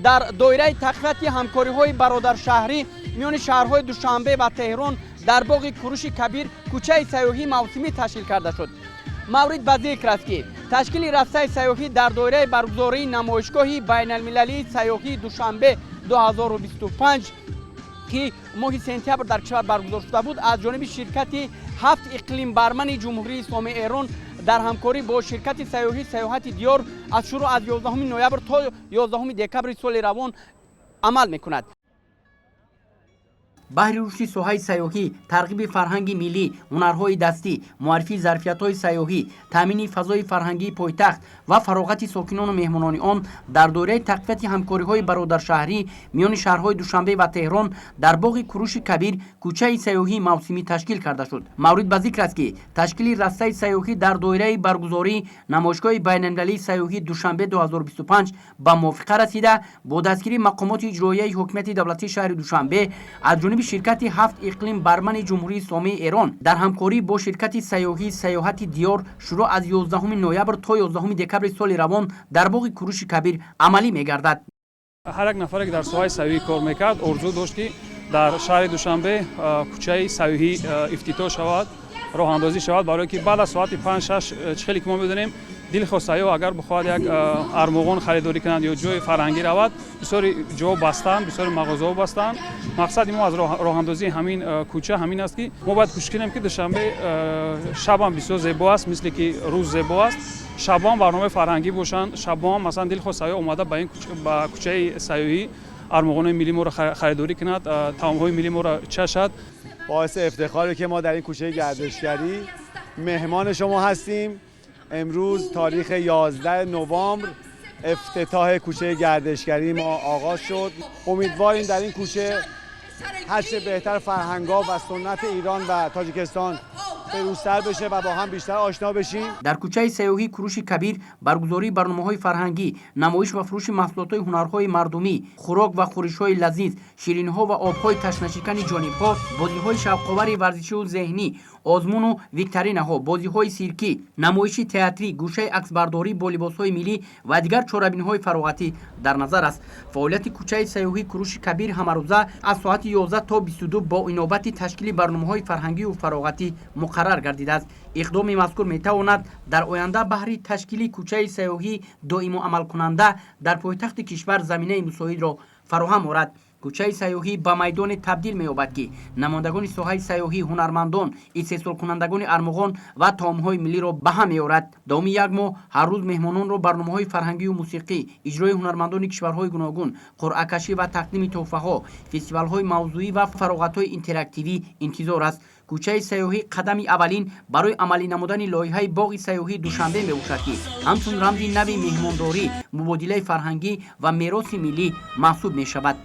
Дар доираи тақвияти ҳамкориҳои бародаршаҳрӣ миёни шаҳрҳои Душанбе ва Теҳрон дар боғи Куруши Кабир кӯчаи сайёҳии мавсимӣ ташкил карда шуд. Маврид ба зикр аст, ки ташкили растаи сайёҳӣ дар доираи баргузории намоишгоҳи байналмилалии сайёҳии Душанбе 2025, ки моҳи сентябр дар кишвар баргузор шуда буд, аз ҷониби ширкати «Ҳафт иқлим бармани» Ҷумҳурии Исломии Эрон дар ҳамкорӣ бо ширкати сайёҳии «Сайёҳати Диёр» аз шурӯъ аз 11 ноябр то 11 декабри соли равон амал мекунад. Баҳри рушди соҳаи сайёҳӣ, тарғиби фарҳанги миллӣ, ҳунарҳои дастӣ, муаррифии зарфиятҳои сайёҳӣ, таъмини фазои фарҳангии пойтахт ва фароғати сокинону меҳмонони он, дар доираи тақвияти ҳамкориҳои бародаршаҳрӣ миёни шаҳрҳои Душанбе ва Теҳрон дар боғи Куруши Кабир кӯчаи сайёҳии мавсимӣ ташкил карда шуд. Маврид ба зикр аст, ки ташкили растаи сайёҳӣ дар доираи баргузории намоишгоҳи байналмилалии сайёҳии Душанбе 2025 ба мувофиқа расида, бо дастгирии мақомоти иҷроияи ҳокимияти давлатии шаҳри Душанбе аз ҷониби ширкати «Ҳафт иқлим бармани» Ҷумҳурии Исломии Эрон дар ҳамкорӣ бо ширкати сайёҳии «Сайёҳати Диёр» шурӯъ аз 11 ноябр то 11 декабри соли равон дар боғи Куруши Кабир амалӣ мегардад. Ҳар як нафаре, ки дар соҳаи сайёҳӣ кор мекард, орзу дошт, ки дар шаҳри Душанбе кӯчаи сайёҳӣ ифтитоҳ шавад, роҳандозӣ шавад, барое ки баъд аз соати 5-6, чӣ хеле ки мо медонем, дилхоҳ сайёҳ агар бихоҳад як армуғон харидорӣ кунад ё ҷои фарҳангӣ равад, бисёри ҷо бастанд, бисёри мағозаҳо бастанд. Мақсади мо аз роҳандозии ҳамин кӯча ҳамин аст, ки мо бояд кӯшиш кунем, ки Душанбе шабам бисёр зебо аст, мисле ки рӯз зебо аст, шабоам барномаи фарҳангӣ бошанд, шабоам масалан дилхоҳ сайёҳ омада ба ин ба кӯчаи сайёҳӣ армуғонҳои миллии моро харидорӣ кунад, таомҳои миллии моро чашад. باعث افتخاره که ما در این کوچه گردشگری مهمان شما هستیم. امروز تاریخ 11 نوامبر افتتاح کوچه گردشگری ما آغاز شد. امیدواریم در این کوچه هرچه بهتر فرهنگا و سنت ایران و تاجیکستان بروزتر بشه و با هم بیشتر آشنا بشیم. Дар кӯчаи сайёҳии Куруши Кабир баргузории барномаҳои фарҳангӣ, намоиш ва фурӯши маҳсулотҳои ҳунарҳои мардумӣ, хӯрок ва хӯришҳои лазиз, ширинҳо ва обҳои ташнашикани ҷонибҳо, бозиҳои шавқовари варзишиву зеҳнӣ, озмуну викторинаҳо, бозиҳои сиркӣ, намоиши театрӣ, гӯшаи аксбардорӣ бо либосҳои миллӣ ва дигар чорабиниҳои фароғатӣ дар назар аст. Фаъолияти кӯчаи сайёҳии Куруши Кабир ҳамарӯза аз соати 11 то 22 бо инобати ташкили барномаҳои фарҳангию фароғатӣ муқаррар гардидааст. Иқдоми мазкур метавонад дар оянда баҳри ташкили кӯчаи сайёҳии доиму амалкунанда дар пойтахти кишвар заминаи мусоидро фароҳам орад. Кӯчаи сайёҳӣ ба майдоне табдил меёбад, ки намояндагони соҳаи сайёҳӣ, ҳунармандон, истеҳсолкунандагони армуғон ва таомҳои миллиро ба ҳам меорад. Давоми як моҳ ҳар рӯз меҳмононро барномаҳои фарҳангию мусиқӣ, иҷрои ҳунармандони кишварҳои гуногун, қуръакашӣ ва тақдими тӯҳфаҳо, фестивалҳои мавзӯӣ ва фароғатҳои интерактивӣ интизор аст. Кӯчаи сайёҳӣ қадами аввалин барои амалӣ намудани лоиҳаи боғи сайёҳии Душанбе мебошад, ки ҳамчун рамзи нави меҳмондорӣ, мубодилаи фарҳангӣ ва мероси миллӣ маҳсуб мешавад.